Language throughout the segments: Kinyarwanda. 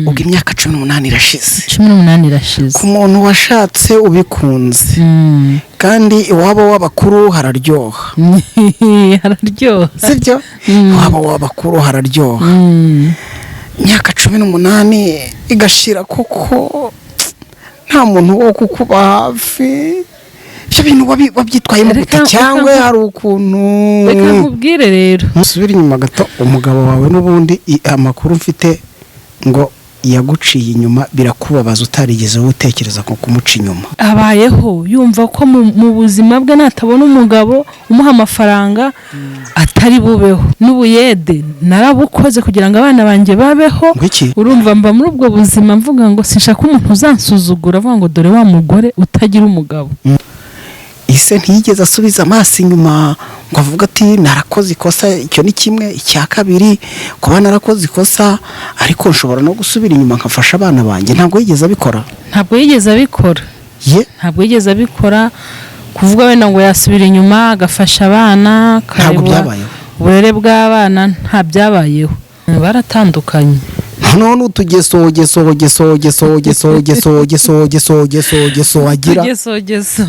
Ubwo imyaka 18 irashize. 18 irashize. Ku muntu washatse ubikunze, kandi iwabo w'abakuru hararyoha. Hararyoha. Sibyo? Iwabo w'abakuru hararyoha. Imyaka 18 igashira koko nta muntu wo kukuba hafi, ibyo bintu wabyitwayemo gute? Cyangwa hari ukuntu? Reka nkubwire rero. Musubire inyuma gato. Umugabo wawe n'ubundi, amakuru mfite ngo yaguciye inyuma, birakubabaza, utarigeze utekereza ku kumuca inyuma. Abayeho yumva ko mu buzima bwe natabona umugabo umuha amafaranga atari bubeho. N'ubuyede narabukoze kugira ngo abana banjye babeho. Ngo iki? Urumva, mba muri ubwo buzima mvuga ngo sinshaka umuntu uzansuzugura avuga ngo dore wa mugore utagira umugabo. Ise ntiyigeze asubiza amaso inyuma ngo avuge ati narakoze ikosa? Icyo ni kimwe. Icya kabiri, kuba narakoze ikosa ariko nshobora no gusubira inyuma nkafasha abana banjye, ntabwo yigeze abikora? Ntabwo yigeze abikora. Ye? Ntabwo yigeze abikora. Kuvuga wenda ngo yasubira inyuma agafasha abana, Ntabwo akareba byabayeho. uburere bw'abana, nta byabayeho, baratandukanye. Noneho n'utugeso geso geso geso geso geso geso geso geso geso wagira. Tugesogeso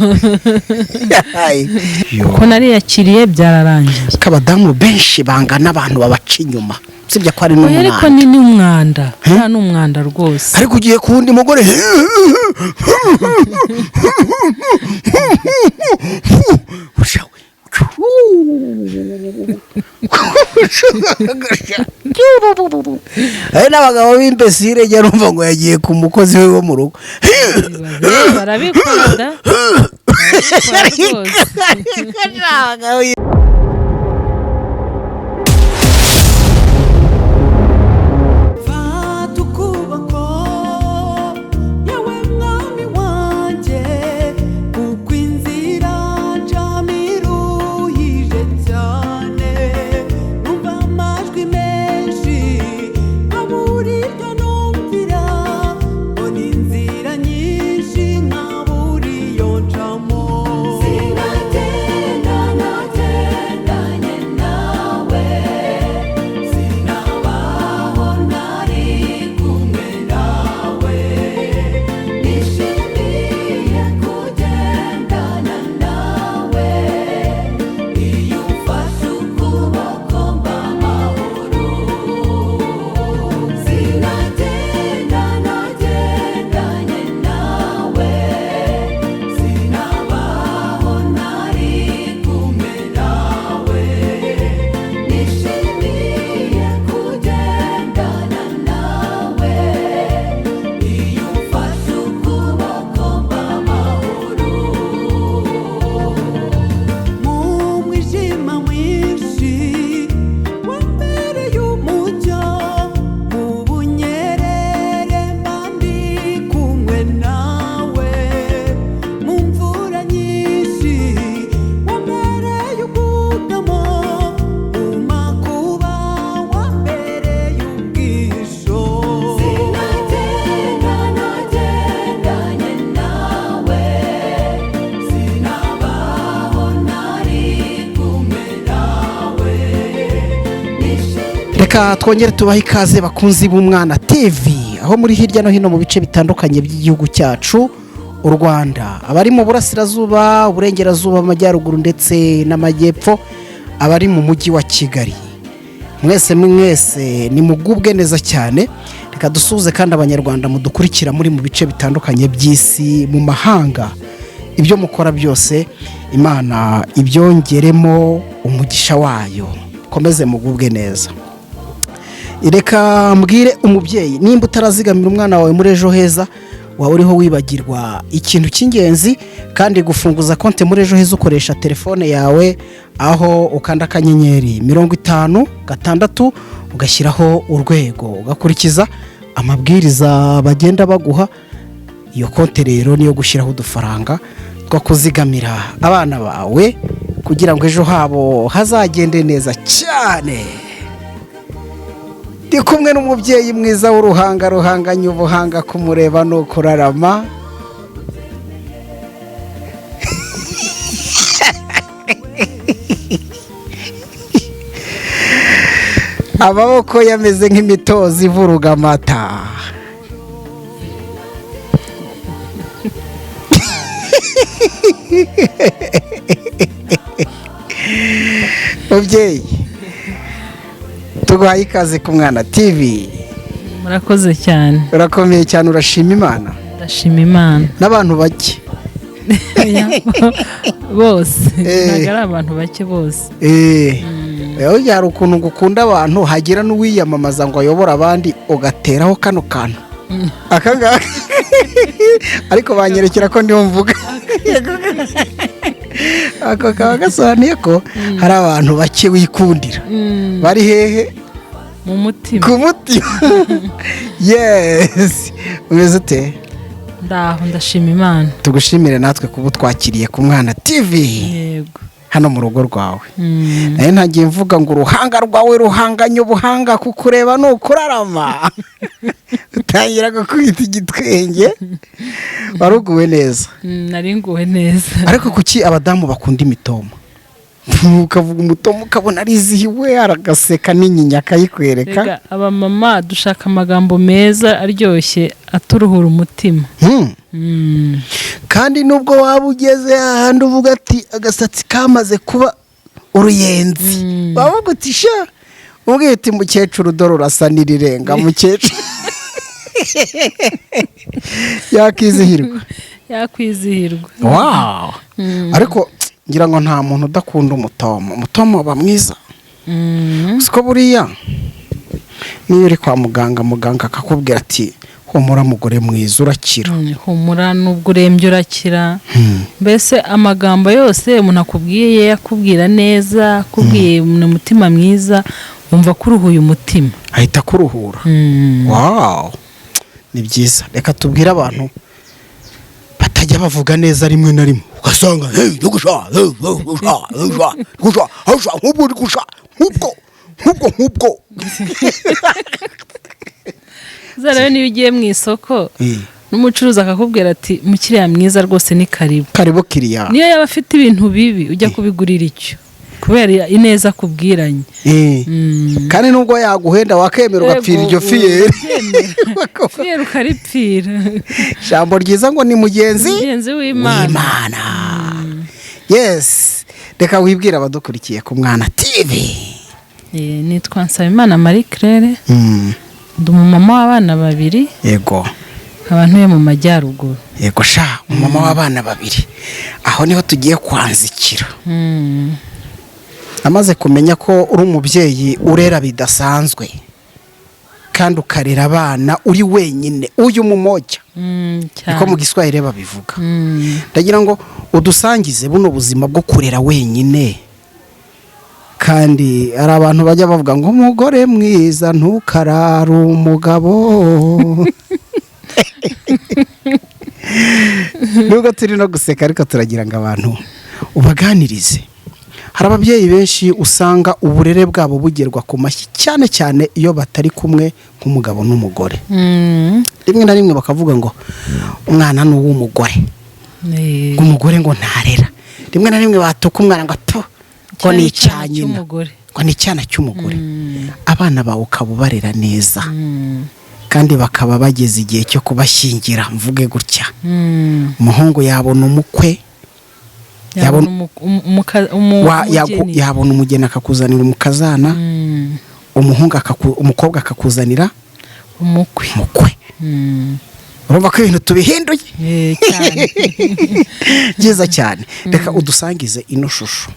kuko nariyakiriye, byararangiye. Ko abadamu benshi bangana abantu babaca inyuma, usibye ko ari Oya, ariko n'umwanda. Ni n'umwanda, nta n'umwanda rwose. Ariko ugiye ku wundi mugore. Hari n'abagabo b'imbesire, njya numva ngo yagiye ku mukozi we wo mu rugo. Barabikora da, barabikora rwose. Fata ukuboko, yewe mwami wanjye, kuko inzira ncamo iruhije cyane. Numva amajwi menshi, nkabura iryo numvira, mbona inzira nyinshi, nkabura iyo ncamo. Sinagenda nagendanye nawe, sinabaho ntari kumwe nawe. Nishimiye kugendana nawe, iyo umfashe ukuboko mba amahoro. Sinagenda nagendanye nawe, sinabaho ntari kumwe nawe. Nishimiye kugendana nawe, iyo umfashe ukuboko mba amahoro. Mu mwijima mwinshi wambereye umucyo, mu bunyerere mba ndi kumwe nawe, mu mvura nyinshi wambereye ubwugamo, mu makuba wambereye ubwisho. Sinagenda nagendanye nawe, sinabaho ntari kumwe nawe. Nishimiye. Reka twongere tubahe ikaze, bakunzi b'Umwana TV, aho muri hirya no hino mu bice bitandukanye by'igihugu cyacu u Rwanda, abari mu burasirazuba, uburengerazuba, amajyaruguru ndetse n'amajyepfo, abari mu mujyi wa Kigali, mwese mwese nimugubwe neza cyane. Reka dusuhuze kandi Abanyarwanda mudukurikira muri mu bice bitandukanye by'isi, mu mahanga. Ibyo mukora byose Imana ibyongeremo umugisha wayo, komeze mugubwe neza. Reka mbwire umubyeyi, nimba utarazigamira umwana wawe muri Ejo Heza, waba uriho wibagirwa ikintu cy'ingenzi. Kandi gufunguza konti muri Ejo Heza ukoresha telefone yawe, aho ukanda *56 ugashyiraho urwego, ugakurikiza amabwiriza bagenda baguha. Iyo konti rero niyo gushyiraho udufaranga two kuzigamira abana bawe kugira ngo ejo habo hazagende neza cyane. Ndi kumwe n'umubyeyi mwiza w'uruhanga ruhanganye ubuhanga, kumureba ni ukurarama. Amaboko yameze nk'imitozo ivuruga amata. Mubyeyi, tuguhaye ikaze ku Mwana TV. Murakoze cyane. Urakomeye cyane, urashima Imana? Ndashima Imana. N'abantu bake? Bose, ntabwo ari abantu bake, bose. Burya hari ukuntu gukunda abantu, hagira n'uwiyamamaza ngo ayobore abandi, ugateraho kano kantu aka ngaka, ariko banyerekera ko ndiho mvuga. Ako kaba gasobanuye ko hari abantu bake wikundira. Bari hehe? Mu mutima. Ku mutima, yes. Umeze ute? Ndaho, ndashima Imana. Tugushimire natwe kuba utwakiriye ku Mwana TV. Yego. Hano mu rugo rwawe. Nayo ntagiye mvuga ngo uruhanga rwawe ruhanganye ubuhanga, kukureba ni ukurarama, utangira gukubita igitwenge. Waruguwe neza? Nari nguwe neza. Ariko kuki abadamu bakunda imitoma? Ukavuga umutoma ukabona arizihiwe, aragaseka n'inyinya akayikwereka. Rega abamama dushaka amagambo meza aryoshye aturuhura umutima. Kandi nubwo waba ugeze ahandi uvuga ati agasatsi kamaze kuba uruyenzi, wavuga uti sha, ubwiye uti mukecuru dore urasa n'irirenga, mukecuru yakizihirwa. Yakwizihirwa. Wow, ariko ngira ngo nta muntu udakunda umutoma. Umutoma uba mwiza. Siko buriya niyo uri kwa muganga, muganga akakubwira ati humura mugore mwiza, urakira. Humura, nubwo urembye urakira. Mbese amagambo yose umuntu akubwiye, akubwira neza, akubwiye mu mutima mwiza, wumva ko uruhuye umutima. Ahita akuruhura. Wow, ni byiza. Reka tubwire abantu batajya bavuga neza, rimwe na rimwe ugasanga hey, ndugusha, hey, hey, gusha, gusha, gusha, gusha, nk'ubwo uri gusha, nk'ubwo, nk'ubwo, nk'ubwo. Uzarebe niyo ugiye mu isoko, n'umucuruzi akakubwira ati mukiriya mwiza rwose ni karibu. Karibu kiriya. Niyo yaba afite ibintu bibi, ujya kubigurira icyo kubera ineza akubwiranye. Kandi nubwo yaguhenda wakemera ugapfira iryo fiyeri. Urabyemera. Fiyeri ukaripfira. Ijambo ryiza ngo ni mugenzi mugenzi w'Imana. W'Imana, yes. Reka wibwire abadukurikiye ku Mwana TV. Nitwa Nsabimana Marie Claire, ndi umumama w'abana babiri, nkaba ntuye mu majyaruguru. Yego sha, umumama w'abana babiri, aho niho tugiye kwanzikira. Amaze kumenya ko uri umubyeyi urera bidasanzwe, kandi ukarera abana uri wenyine, uyu mumoja, niko mu cyane. Giswahili babivuga. Ndagira ngo udusangize buno buzima bwo kurera wenyine. Kandi hari abantu bajya bavuga ngo umugore mwiza ntukarare umugabo. Nubwo turi no guseka, ariko turagira ngo abantu ubaganirize. Hari ababyeyi benshi usanga uburere bwabo bugerwa ku mashyi, cyane cyane iyo batari kumwe nk'umugabo n'umugore. Rimwe na rimwe bakavuga ngo umwana ni uw'umugore, ngo umugore ngo ntarera. Rimwe na rimwe batuka umwana ngo atu ngo ni icya Cyane nyina, cy'umugore. ngo ni icyana cy'umugore. Abana bawe ukaba ubarera neza, kandi bakaba bageze igihe cyo kubashyingira, mvuge gutya, umuhungu yabona umukwe, yabona umugeni. Yabona umugeni akakuzanira umukazana, umuhungu umukobwa akakuzanira umukwe. Umukwe. Urumva ko ibintu tubihinduye. Cyane. Byiza cyane. Reka udusangize ino shusho,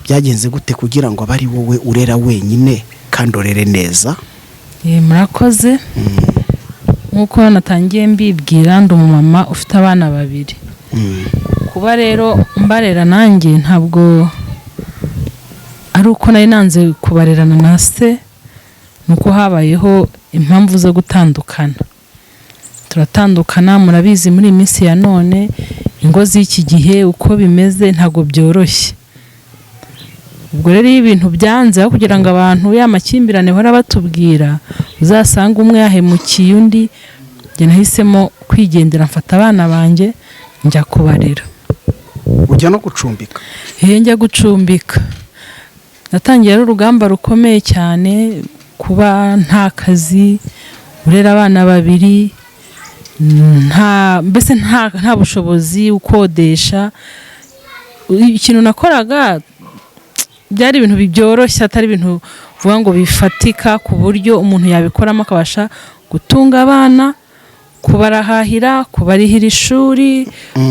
byagenze gute kugira ngo abe ari wowe urera wenyine kandi urere neza? Murakoze. Nk'uko natangiye mbibwira, ndi umumama ufite abana babiri. Kuba rero mbarera nanjye, ntabwo ari uko nari nanze kubarerana na se, ni uko habayeho impamvu zo gutandukana, turatandukana. Murabizi muri iyi minsi ya none, ingo z'iki gihe uko bimeze ntabwo byoroshye. Ubwo rero iyo ibintu byanze, aho kugira ngo abantu ya makimbirane bahora batubwira, uzasanga umwe yahemukiye undi, njye nahisemo kwigendera, mfata abana banjye njya kubarera. Ujya no gucumbika? Iyo njya gucumbika, natangiye ari urugamba rukomeye cyane, kuba nta kazi, urera abana babiri. Nta, mbese nta bushobozi, ukodesha. Ikintu nakoraga byari ibintu byoroshye, atari ibintu uvuga ngo bifatika ku buryo umuntu yabikoramo akabasha gutunga abana, kubarahahira, kubarihira ishuri,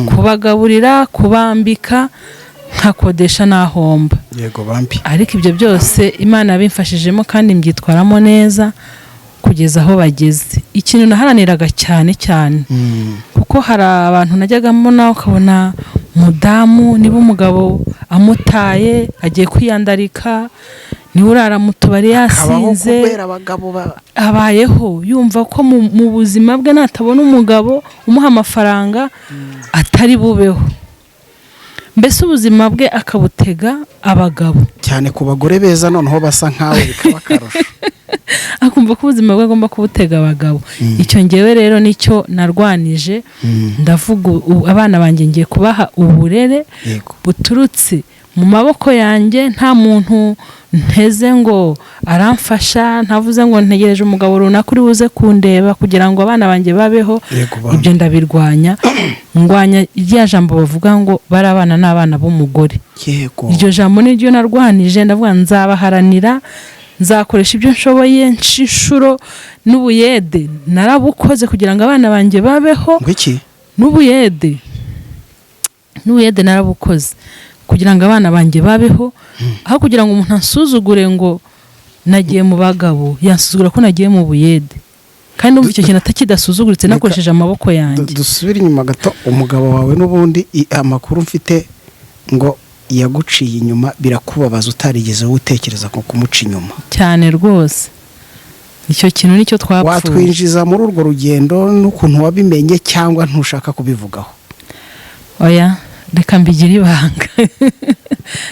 kubagaburira, kubambika, nkakodesha n'ahomba. Yego bambi. Ariko ibyo byose Imana yabimfashijemo kandi mbyitwaramo neza kugeza aho bageze. Ikintu naharaniraga cyane cyane, kuko hari abantu najyaga mbona, ukabona umudamu niba umugabo amutaye agiye kwiyandarika, niba urara mu tubari Kabaho yasinze, kubera abagabo ba abayeho yumva ko mu buzima bwe natabona umugabo umuha amafaranga atari bubeho, mbese ubuzima bwe akabutega abagabo. Cyane ku bagore beza noneho basa nkawe bikaba akarusho. Akumva ko ubuzima bwe agomba kubutega abagabo. Icyo ngewe rero nicyo narwanije, ndavuga abana banjye ngiye kubaha uburere buturutse mu maboko yanjye, nta muntu nteze ngo aramfasha, ntavuze ngo ntegereje umugabo runaka uri buze kundeba kugira ngo abana banjye babeho. Yego bambi. Ibyo ndabirwanya, ndwanya rya jambo bavuga ngo bari abana ni abana b'umugore. Iryo jambo niryo narwanije, ndavuga nzabaharanira, nzakoresha ibyo nshoboye, nshishuro n'ubuyede narabukoze kugira ngo abana banjye babeho. Ngo iki? N'ubuyede narabukoze kugira ngo abana banjye babeho, aho kugira ngo umuntu ansuzugure ngo nagiye mu bagabo, yansuzugura ko nagiye mu buyede, kandi numva icyo kintu atakidasuzuguritse, nakoresheje amaboko yanjye. Dusubire inyuma gato. Umugabo wawe n'ubundi amakuru mfite ngo yaguciye inyuma birakubabaza, utarigeze utekereza ko kumuca inyuma. Cyane rwose, icyo kintu nicyo twapfuye. Watwinjiza muri urwo rugendo n'ukuntu wabimenye, cyangwa ntushaka kubivugaho? Oya, reka mbigire ibanga,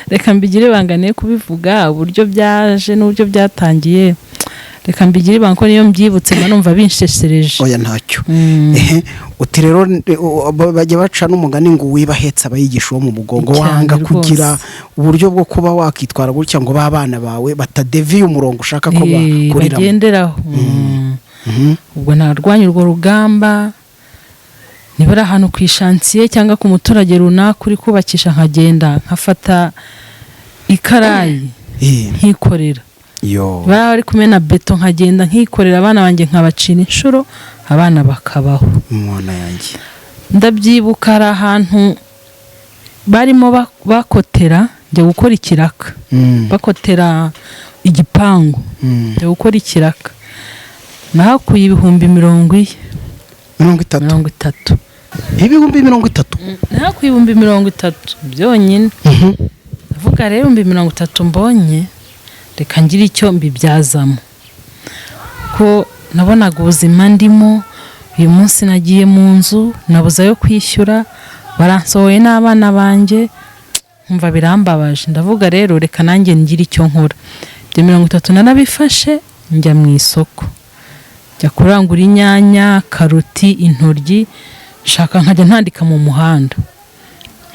reka mbigire ibanga, niyo kubivuga uburyo byaje n'uburyo byatangiye, reka mbigire ibanga, ko niyo mbyibutse mba numva binshesereje. Oya, ntacyo. Ehe, uti rero bajya baca n'umugani ngo uwiba ahetse aba yigisha uwo mu mugongo. Cyane Wanga rwose. kugira uburyo bwo kuba wakitwara gutya ngo ba bana bawe batadeviye umurongo ushaka ko bakuriramo. Bagenderaho. Ubwo narwanya urwo rugamba, niba ari ahantu ku ishansiye cyangwa ku muturage runaka uri kubakisha, nkagenda nkafata ikarayi nkikorera. Yo. Baba bari kumena beto, nkagenda nkikorera, abana banjye nkabacira inshuro, abana bakabaho. Mwana yanjye. Ndabyibuka, hari ahantu barimo bakotera, njya gukora ikiraka, bakotera igipangu, njya gukora ikiraka, nahakuye 40,000. 30? 30. 30,000? Nahakuye 30,000 byonyine. Ndavuga rero, 30,000 mbonye, reka ngire icyo mbibyazamo, ko nabonaga ubuzima ndimo uyu munsi, nagiye mu nzu nabuze ayo kwishyura, baransohoye n'abana banjye, nkumva birambabaje. Ndavuga rero reka nanjye ngire icyo nkora. Ibyo 30 narabifashe, njya mu isoko, njya kurangura inyanya, karoti, intoryi, nshaka nkajya ntandika mu muhanda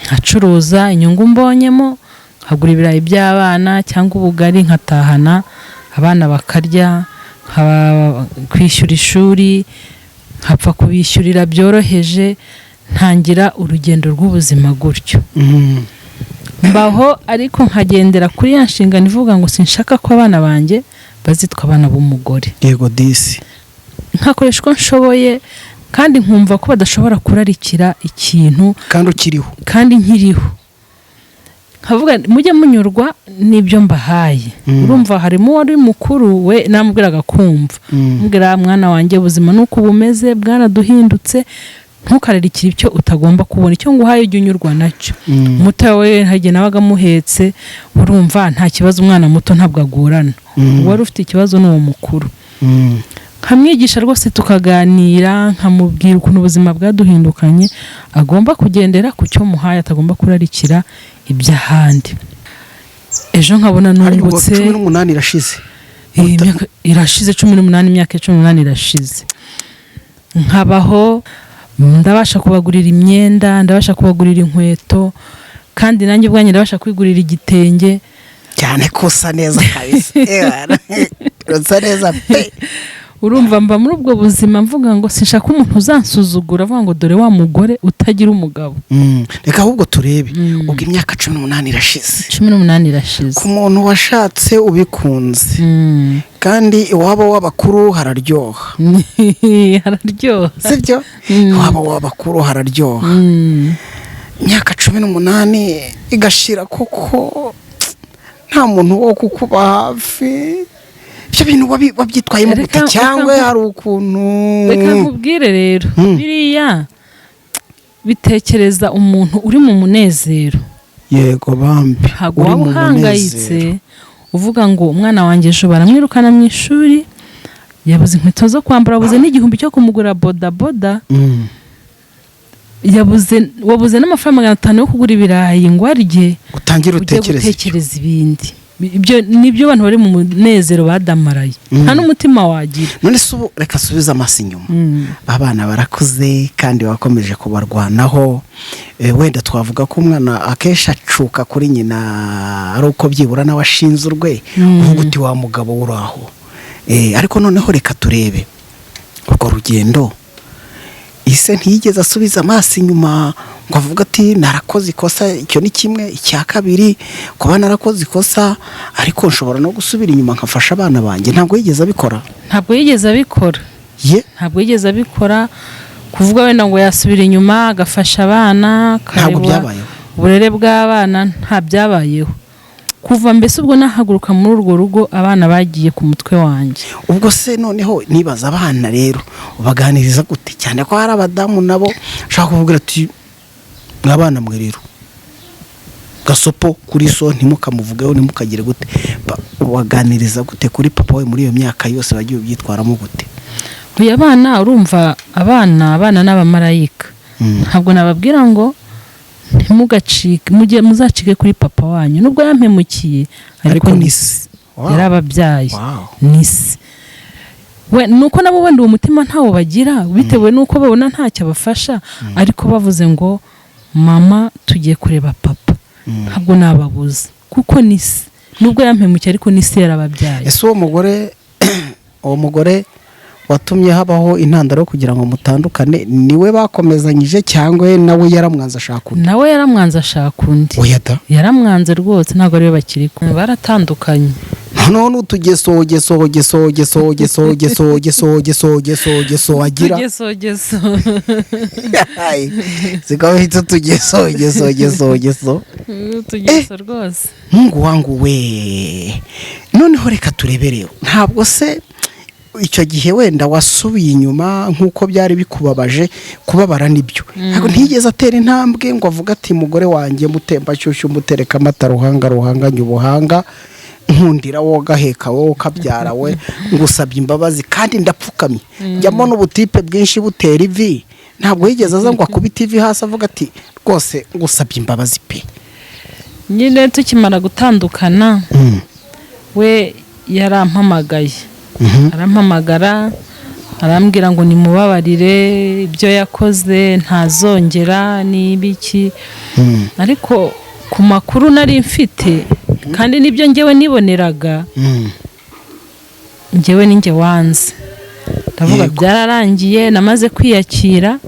nkacuruza, inyungu mbonyemo nkagura ibirayi by'abana cyangwa ubugari, nkatahana abana bakarya, kwishyura ishuri nkapfa kubishyurira byoroheje. Ntangira urugendo rw'ubuzima gutyo, mbaho ariko nkagendera kuri ya nshingano ivuga ngo sinshaka ko abana banjye bazitwa abana b'umugore. Yego disi. Nkakoresha uko nshoboye, kandi nkumva ko badashobora kurarikira ikintu kandi ukiriho. Kandi nkiriho. Nkavuga mujye munyurwa n'ibyo mbahaye. Urumva harimo uwari mukuru, we namubwiraga kumva, mubwira mwana wanjye, ubuzima nuko bumeze, bwaraduhindutse, ntukararikire icyo utagomba kubona, icyo nguhaye ujye unyurwa nacyo. Muto we hagiye nabaga amuhetse, urumva nta kibazo, umwana muto ntabwo agorana. Uwari ufite ikibazo ni uwo mukuru. Nkamwigisha rwose, tukaganira, nkamubwira ukuntu ubuzima bwaduhindukanye, agomba kugendera ku cyo muhaye, atagomba kurarikira iby'ahandi. Ejo nkabona Ariko ubwo nungutse. 18 irashize. Iyi myaka irashize, 18, imyaka 18 irashize, nkabaho, ndabasha kubagurira imyenda, ndabasha kubagurira inkweto, kandi nanjye ubwanjye ndabasha kwigurira igitenge. Cyane ko usa neza kabisa. Ewana, usa neza pe. Urumva, mba muri ubwo buzima mvuga ngo sinshaka umuntu uzansuzugura avuga ngo dore wa mugore utagira umugabo. Reka ahubwo turebe, ubwo imyaka 18 irashize. 18 irashize. Ku muntu washatse ubikunze, kandi iwabo w'abakuru hararyoha. Hararyoha. Sibyo? Iwabo w'abakuru hararyoha. Imyaka 18 igashira koko nta muntu wo kukuba hafi, ibyo bintu wabyitwayemo gute? Cyangwa hari ukuntu? Reka nkubwire rero, biriya bitekereza umuntu uri mu munezero. Yego bambi. Ntabwo Uri waba mu uhangayitse munezero. uvuga ngo umwana wanjye ejo baramwirukana mu ishuri, yabuze inkweto zo kwambara, wabuze n'igihumbi cyo kumugura bodaboda, yabuze, wabuze n'amafaranga 500 yo kugura ibirayi ngo arye. Utangire Ujye utekereze. gutekereza ibindi. Ibyo nibyo abantu bari mu munezero badamaraye, nta n'umutima wagira. None se ubu, reka asubize amaso inyuma, abana barakuze kandi bakomeje kubarwanaho. Wenda twavuga ko umwana akenshi acuka kuri nyina ari uko byibura nawe ashinze urwe, uvuga uti wa mugabo uraho. Ariko noneho reka turebe urwo rugendo. Ise ntiyigeze asubiza amaso inyuma ngo avuge ati narakoze ikosa? Icyo ni kimwe. Icya kabiri, kuba narakoze ikosa ariko nshobora no gusubira inyuma nkafasha abana banjye, ntabwo yigeze abikora? Ntabwo yigeze abikora. Ye? Ntabwo yigeze abikora. Kuvuga wenda ngo yasubira inyuma agafasha abana, Ntabwo akareba byabayeho. uburere bw'abana, nta byabayeho. Kuva mbese ubwo nahaguruka muri urwo rugo, abana bagiye ku mutwe wanjye. Ubwo se noneho nibaza, abana rero ubaganiriza gute, cyane ko hari abadamu nabo ushaka kuvuga ati mwabana mwe rero, gasopo kuri so ntimukamuvugeho, ntimukagire gute? Ubaganiriza gute kuri papa we? Muri iyo myaka yose wagiye ubyitwaramo gute? Uyu, abana, urumva abana ni abamarayika. Ntabwo nababwira ngo ntimugacike, mujye muzacike kuri papa wanyu nubwo yampemukiye, ariko Ariko ni ni se. Wow. Yarababyaye. Ni se we. Nuko nabo wenda uwo mutima ntawo bagira bitewe n'uko babona ntacyo abafasha, ariko bavuze ngo mama tugiye kureba papa, ntabwo nababuza kuko ni se. Nubwo yampemukiye ariko ni se, yarababyaye. Ese uwo mugore watumye habaho intandaro yo kugira ngo mutandukane, niwe bakomezanyije cyangwa nawe yaramwanze ashaka undi? Nawe yaramwanze ashaka undi. Oya da! Yaramwanze rwose, ntabwo ariwe bakiri kumwe, baratandukanye. Noneho n'utugeso geso geso geso geso geso geso geso geso geso wagira. Tugesogeso. Zikaba bita utugeso geso geso geso. Utugeso rwose. Mungu wangu we! Noneho reka turebe rero, ntabwo se icyo gihe wenda wasubiye inyuma nk'uko byari bikubabaje, kubabara nibyo, ntabwo ntiyigeze atera intambwe ngo avuge ati mugore wanjye mutembashyushyu, mutereka amata, ruhanga ruhanganye ubuhanga, nkundira wowe gaheka, wowe ukabyara we, ngusabye imbabazi kandi ndapfukamye? Njyamo n'ubutipe bwinshi butera ivi, ntabwo yigeze aza ngo akubite ivi hasi avuga ati rwose ngusabye imbabazi pe? Nyine tukimara gutandukana, we yarampamagaye, arampamagara, arambwira ngo nimubabarire ibyo yakoze, ntazongera n'ibiki. Ariko ku makuru nari mfite kandi nibyo ngewe niboneraga, ngewe ninjye wanze, ndavuga byararangiye, namaze kwiyakira,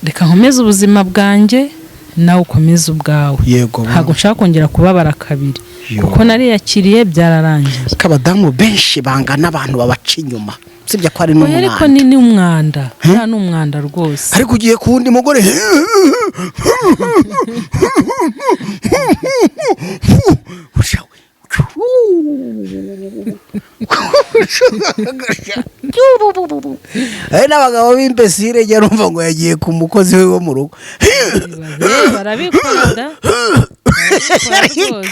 reka nkomeze ubuzima bwanjye, nawe ukomeze ubwawe. Ntabwo nshaka kongera kubabara kabiri, kuko nariyakiriye, byararangiye. Ko abadamu benshi bangana abantu babaca inyuma, usibye ko ari Oya, ariko n'umwanda. Ni umwanda, nta ni umwanda rwose. Ariko ugiye ku wundi mugore, hari n'abagabo b'imbesire, njya numva ngo yagiye ku mukozi we wo mu rugo. Barabikora da, barabikora rwose.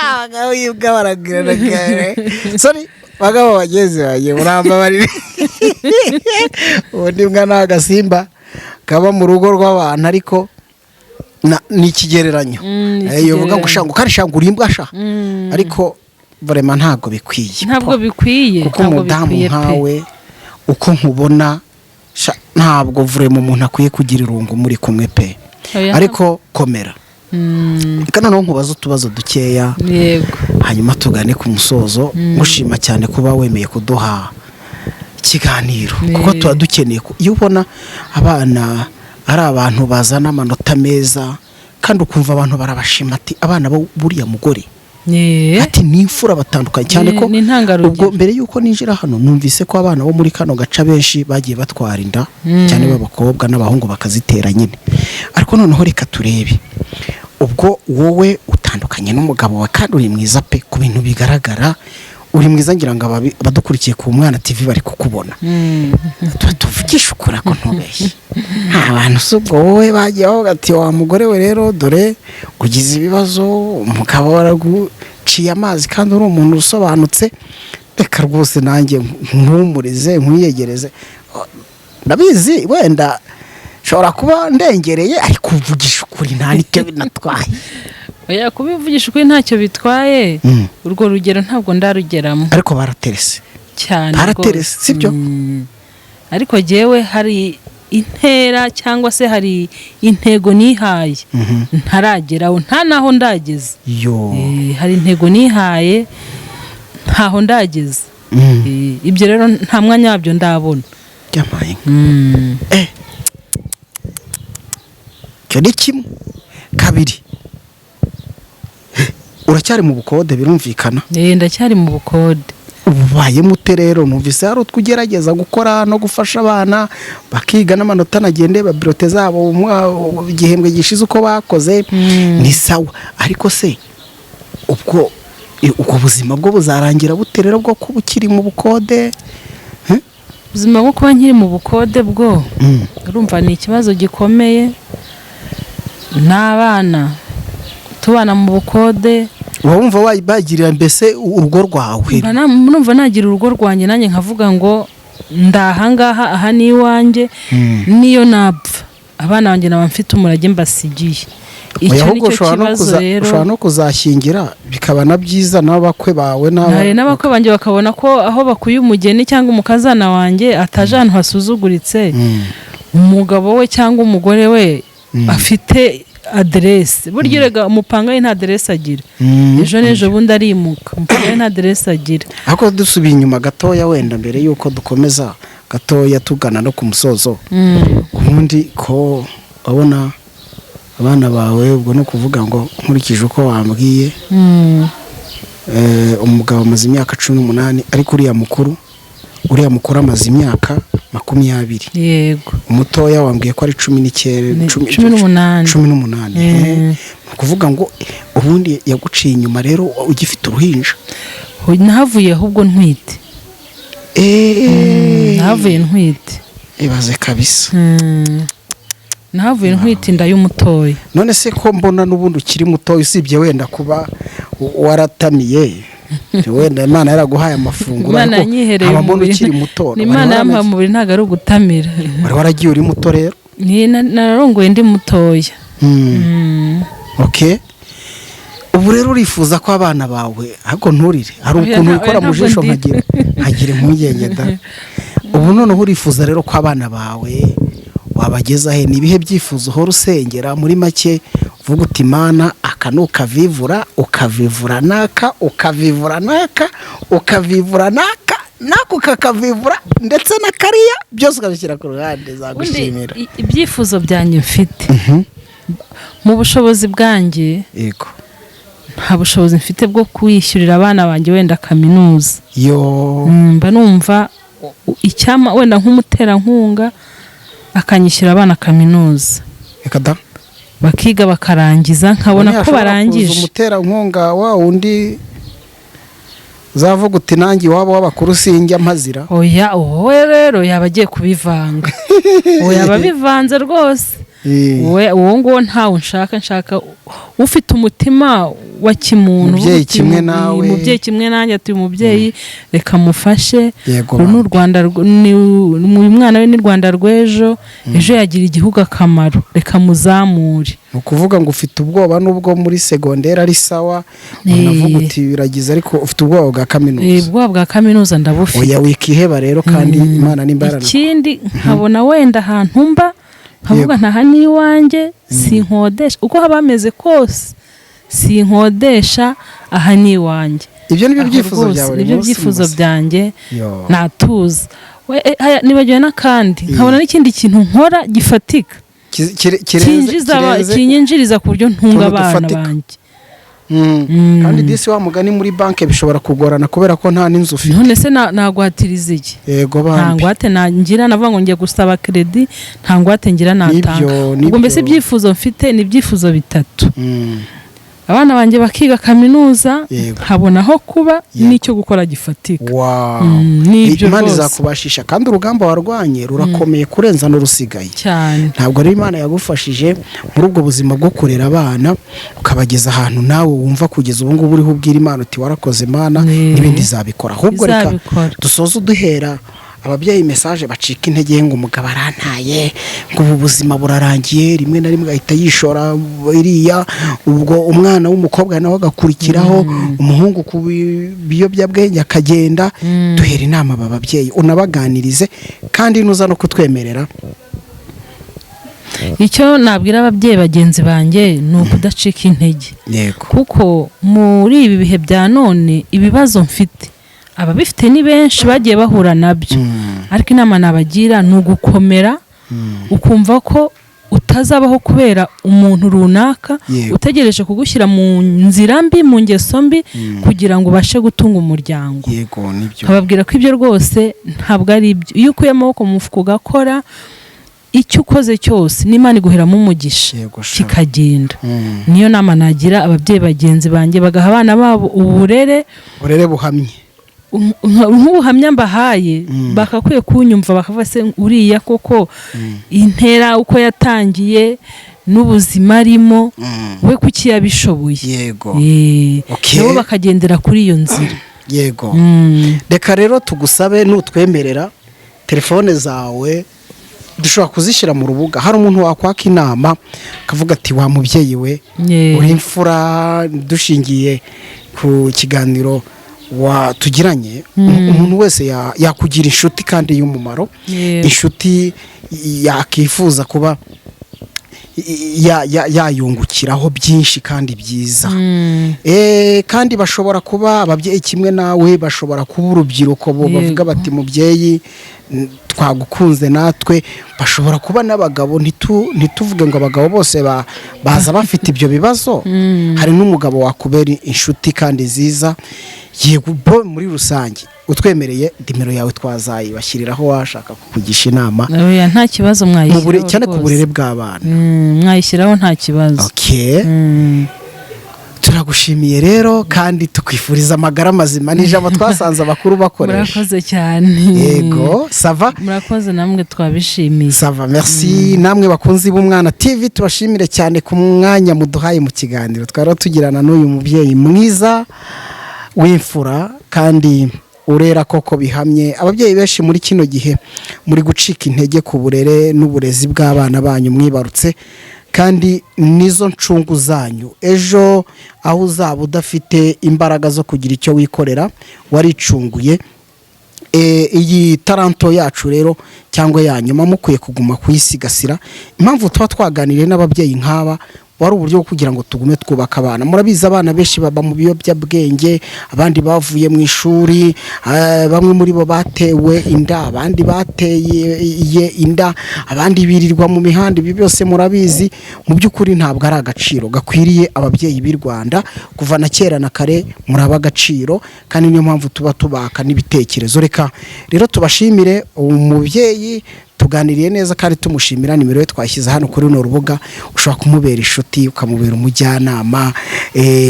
Abagabo yibwa baragirana cyane. Sorry bagabo bagenzi banjye, murambabarire. Ubundi mbwa ni agasimba kaba mu rugo rw'abantu, ariko ni ikigereranyo. Ni Iyo uvuga ngo ikigereranyo. Sha ngo kari sha ngo uri imbwa sha, ariko vraiment ntabwo bikwiye. Ntabwo bikwiye. Kuko Ntabwo umudamu bikwiye pe. nkawe uko nkubona sha, ntabwo vraiment umuntu akwiye kugira irungu muri kumwe pe. Oya. Ariko komera. Reka noneho nkubaze utubazo dukeya. Yego. Hanyuma tugane ku musozo. Ngushima cyane kuba wemeye kuduha ikiganiro, kuko tuba dukeneye iyo ubona abana ari abantu bazana amanota meza, kandi ukumva abantu barabashima, ati abana bo buriya mugore, ati ni imfura, batandukanye cyane ko Ni intangarugero. Ubwo mbere y'uko ninjira hano, numvise ko abana bo muri kano gace abenshi bagiye batwara inda, cyane b'abakobwa, n'abahungu bakazitera nyine. Ariko noneho reka turebe, ubwo wowe utandukanye n'umugabo wawe, kandi uri mwiza pe, ku bintu bigaragara uri mwiza. Ngira ngo abadukurikiye ku Mwana TV bari kukubona. Tuba tuvugisha ukuri ko ntubeshye, nta bantu si ubwo wowe bagiye bavuga ati: "Wa mugore we rero, dore ugize ibibazo, umugabo waraguciye amazi, kandi uri umuntu usobanutse, reka rwose nanjye nkumurize, nkwiyegereze"? Ndabizi wenda nshobora kuba ndengereye, ariko uvugisha ukuri nta nicyo binatwaye. Oya, kubivugisha ukuri ntacyo bitwaye. Urwo rugero ntabwo ndarugeramo. Ariko baraterese. Cyane Baraterese, rwose. Sibyo? Ariko jyewe hari intera cyangwa se hari intego nihaye ntarageraho, nta naho ndageze. Yo. Hari intego nihaye ntaho ndageze. Ibyo rero nta mwanya wabyo ndabona. Byamaye. Icyo ni kimwe. Kabiri, uracyari mu bukode, birumvikana. Ndacyari mu bukode. Ubayemo ute rero? Numvise hari utwo ugerageza gukora no gufasha abana bakiga n'amanota, nagende babirote zabo igihembwe gishize uko bakoze ni sawa. Ariko se ubwo buzima bwo buzarangira bute rero, bwo kuba ukiri mu bukode? Ubuzima bwo kuba nkiri mu bukode bwo, urumva ni ikibazo gikomeye, n'abana tubana mu bukode. Uba wumva wabagirira mbese urugo rwawe? Mba numva nagira urugo rwanjye, nanjye nkavuga ngo ndahangaha, aha ni iwanjye, niyo napfa abana banjye naba mfite umurage mbasigiye. Oya, Icyo ahubwo nicyo ushobora no kibazo rero. Ushobora no kuzashyingira, bikaba na byiza, n'abakwe bawe Hari n'abakwe banjye bakabona ko aho bakuye umugeni cyangwa umukazana wanjye ataje ahantu hasuzuguritse, umugabo we cyangwa umugore we afite aderesi. Burya erega umupangayi nta aderesi agira. Ejo n'ejo bundi arimuka, umupangayi nta aderesi agira. Ariko dusubiye inyuma gatoya, wenda mbere y'uko dukomeza gatoya tugana no ku musozo, ubundi ko wabona abana bawe, ubwo ni ukuvuga ngo nkurikije uko wambwiye, umugabo amaze imyaka 18, ariko uriya mukuru amaze imyaka 20. Yego. Umutoya wambwiye ko ari 19. Ni 18. 18. Ni ukuvuga ngo ubundi yaguciye inyuma rero ugifite uruhinja? Nahavuye ahubwo ntwite. Nahavuye ntwite. Ibaze kabisa. Nahavuye ntwite inda y'umutoya. None se ko mbona n'ubundi ukiri muto, usibye wenda kuba waratamiye, wenda Imana yaraguhaye amafunguro, Imana ariko yanyihereye nkaba mbona umubiri. ukiri muto. Ni Imana yampaye umubiri, ntabwo ari ugutamira. Wari waragiye uri muto rero? Ni nararongoye ndi mutoya. Okay, ubu rero urifuza ko abana bawe, ariko nturire, hari Oya, ukuntu oya, wikora mu ntabwo jisho, ndira. nkagira impungenge da. Ubu noneho urifuza rero ko abana bawe wabageza he? Ni ibihe byifuzo uhora usengera? Muri make uvuga uti: "Imana, aka ni ukavivura, ukavivura n'aka, ukavivura n'aka, ukavivura n'aka, n'ako kakavivura, ndetse na kariya", byose ukabishyira ku ruhande, Ubundi zagushimira. Ibyifuzo byanjye mfite mu bushobozi bwanjye, nta bushobozi mfite bwo kwishyurira abana banjye wenda kaminuza. Yo. Mba numva icyama wenda nk'umuterankunga akanyishyura abana kaminuza, Reka da. bakiga bakarangiza, nkabona ko Ntiyashobora kuza barangije. Umuterankunga wa wundi uzavuga uti: "Nanjye iwabo w'abakuru sinjya mpazira"? Oya, wowe rero yaba agiye kubivanga, uwo yaba abivanze rwose. Wowe uwo nguwo ntawe nshaka, nshaka ufite umutima wa kimuntu. Umubyeyi uvuga uti, kimwe nawe. Umubyeyi kimwe nanjye, ati: "Umubyeyi reka mufashe." Uru ni u Rwanda, uyu mwana we ni Rwanda rw'ejo, ejo yagira igihugu akamaro, reka muzamure. Ni ukuvuga ngo ufite ubwoba, nubwo muri segonderi ari sawa, unavuga uti biragize, ariko ufite ubwoba bwa kaminuza. Ubwoba bwa kaminuza ndabufite. Oya, wikiheba rero, kandi Imana nimba yarana Ikindi nkabona wenda ahantu mba nkavuga ntaha n'iwanjye, sinkodesha, uko haba hameze kose sinkodesha. Aha ni iwanjye. Ibyo ni byo Aho byifuzo rwose, bya buri nibyo munsi byifuzo mu buzima. byanjye. Yo. Natuza. Nibagiwe n'akandi, nkabona n'ikindi kintu nkora gifatika Kirenze kinyinjiriza ku buryo ntunga utuntu abana dufatika. banjye. Kandi disi wa mugani, muri banki bishobora kugorana kubera ko nta n'inzu ufite. None se nagwatiriza iki? Yego Nta bambi. ngwate ngira, navuga ngo ngiye gusaba crédit, nta ngwate ngira natanga. Nibyo. Ubwo mbese ibyifuzo mfite ni ibyifuzo bitatu: abana banjye bakiga kaminuza, nkabona aho kuba n'icyo gukora gifatika. Nibyo Imana rwose. izakubashisha, kandi urugamba warwanye rurakomeye kurenza n'urusigaye. Cyane. Ntabwo ari Imana yagufashije muri ubwo buzima bwo kurera abana, ukabageza ahantu nawe wumva kugeza ubu ngubu uriho ubwira Imana uti: "Warakoze Imana." N'ibindi izabikora. Ahubwo reka Izabikora. dusoze uduhera ababyeyi message bacika intege ngo umugabo arantaye, ngo ubu buzima burarangiye, rimwe na rimwe ahita yishora iriya, ubwo umwana w'umukobwa nawe agakurikiraho, umuhungu ku biyobyabwenge akagenda. Duhera inama aba babyeyi, unabaganirize, kandi nuza no kutwemerera. Icyo nabwira ababyeyi bagenzi banjye ni ukudacika intege, kuko muri ibi bihe bya none ibibazo mfite ababifite ni benshi, bagiye bahura nabyo. Ariko inama nabagira ni ugukomera, ukumva ko utazabaho kubera umuntu runaka utegereje kugushyira mu nzira mbi, mu ngeso mbi, kugira ngo ubashe gutunga umuryango. yego nibyo Nkababwira ko ibyo rwose ntabwo ari ibyo. Iyo ukuye amaboko mu mufuka ugakora, icyo ukoze cyose n'Imana iguheramo umugisha, Yego sha. kikagenda. Niyo nama nagira ababyeyi bagenzi banjye, bagaha abana babo uburere Uburere buhamye. Nk'ubuhamya mbahaye, bakakwiye kunyumva, bakavuga: "Se uriya koko intera uko yatangiye n'ubuzima arimo, we kuki yabishoboye?" Nabo bakagendera kuri iyo nzira. Reka rero tugusabe, nutwemerera, telefone zawe dushobora kuzishyira mu rubuga. Hari umuntu wakwaka inama akavuga ati: "Wa mubyeyi we, uri imfura, dushingiye ku kiganiro wa tugiranye." Umuntu wese yakugira inshuti kandi y'umumaro, inshuti yakifuza kuba yayungukiraho byinshi kandi byiza. Kandi bashobora kuba ababyeyi kimwe nawe, bashobora kuba urubyiruko bo bavuga bati: "Mubyeyi, twagukunze natwe." Bashobora kuba n'abagabo, ntituvuge ngo abagabo bose baza bafite ibyo bibazo. Hari n'umugabo wakubera inshuti kandi nziza. Yego, bo muri rusange utwemereye nimero yawe twazayibashyiriraho, washaka kukugisha inama. Oya, nta kibazo, mwayishyiraho Cyane ku rwose. burere bw'abana. Mwayishyiraho nta kibazo. Okay. Turagushimiye rero kandi tukwifuriza amagara mazima, ni ijambo twasanze abakuru bakoresha. Murakoze cyane. Yego, ça va. Murakoze namwe, twabishimiye. Ça va, merci. Namwe bakunzi b'Umwana TV, tubashimire cyane ku mwanya muduhaye mu kiganiro twari tugirana n'uyu mubyeyi mwiza w'imfura kandi urera koko bihamye. Ababyeyi benshi muri kino gihe muri gucika intege ku burere n'uburezi bw'abana banyu mwibarutse, kandi nizo ncungu zanyu ejo aho uzaba udafite imbaraga zo kugira icyo wikorera waricunguye. Iyi taranto yacu rero cyangwa ya nyuma mukwiye kuguma kuyisigasira. Impamvu tuba twaganiriye n'ababyeyi nk'aba wari uburyo bwo kugira ngo tugume twubaka abana. Murabizi, abana benshi baba mu biyobyabwenge, abandi bavuye mu ishuri, bamwe muri bo batewe inda, abandi bateye inda, abandi birirwa mu mihanda. Ibi byose murabizi. Mu by'ukuri ntabwo ari agaciro gakwiriye ababyeyi b'i Rwanda. Kuva na kera na kare muraba agaciro, kandi niyo mpamvu tuba tubaka n'ibitekerezo. Reka rero tubashimire umubyeyi tuganiriye neza kandi tumushimira. Nimero ye twashyize hano kuri runo rubuga. Ushobora kumubera inshuti, ukamubera umujyanama,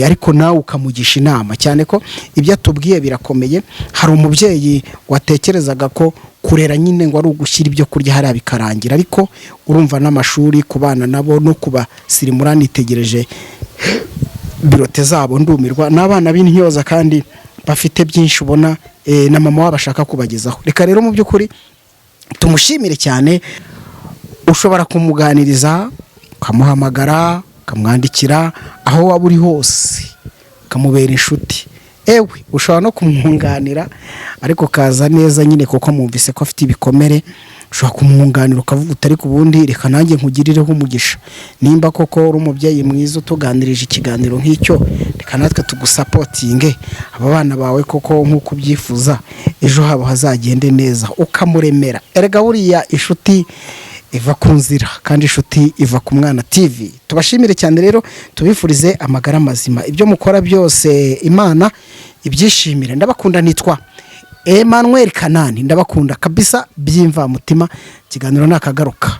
ariko nawe ukamugisha inama, cyane ko ibyo atubwiye birakomeye. Hari umubyeyi watekerezaga ko kurera nyine ngo ari ugushyira ibyo kurya hariya bikarangira, ariko urumva n'amashuri ku bana nabo no kubasirimura. Nitegereje birote zabo ndumirwa, ni abana b'intyoza kandi bafite byinshi ubona na mama wabo ashaka kubagezaho. Reka rero mu by'ukuri tumushimire cyane. Ushobora kumuganiriza, ukamuhamagara, ukamwandikira aho waba uri hose, ukamubera inshuti. Ewe, ushobora no kumwunganira, ariko kaza neza nyine, kuko mwumvise ko afite ibikomere. Ushobora kumwunganira ukavuga uti: "Ariko ubundi reka nanjye nkugirireho umugisha. Nimba koko uri umubyeyi mwiza utuganirije ikiganiro nk'icyo, reka natwe tugusupportinge, aba bana bawe koko nk'uko ubyifuza ejo habo hazagende neza." Ukamuremera. Erega buriya inshuti iva ku nzira, kandi inshuti iva ku Mwana TV. Tubashimire cyane rero, tubifurize amagara mazima, ibyo mukora byose Imana ibyishimire. Ndabakunda, nitwa Emmanuel Kanani, ndabakunda kabisa by'imvamutima. Ikiganiro ni akagaruka.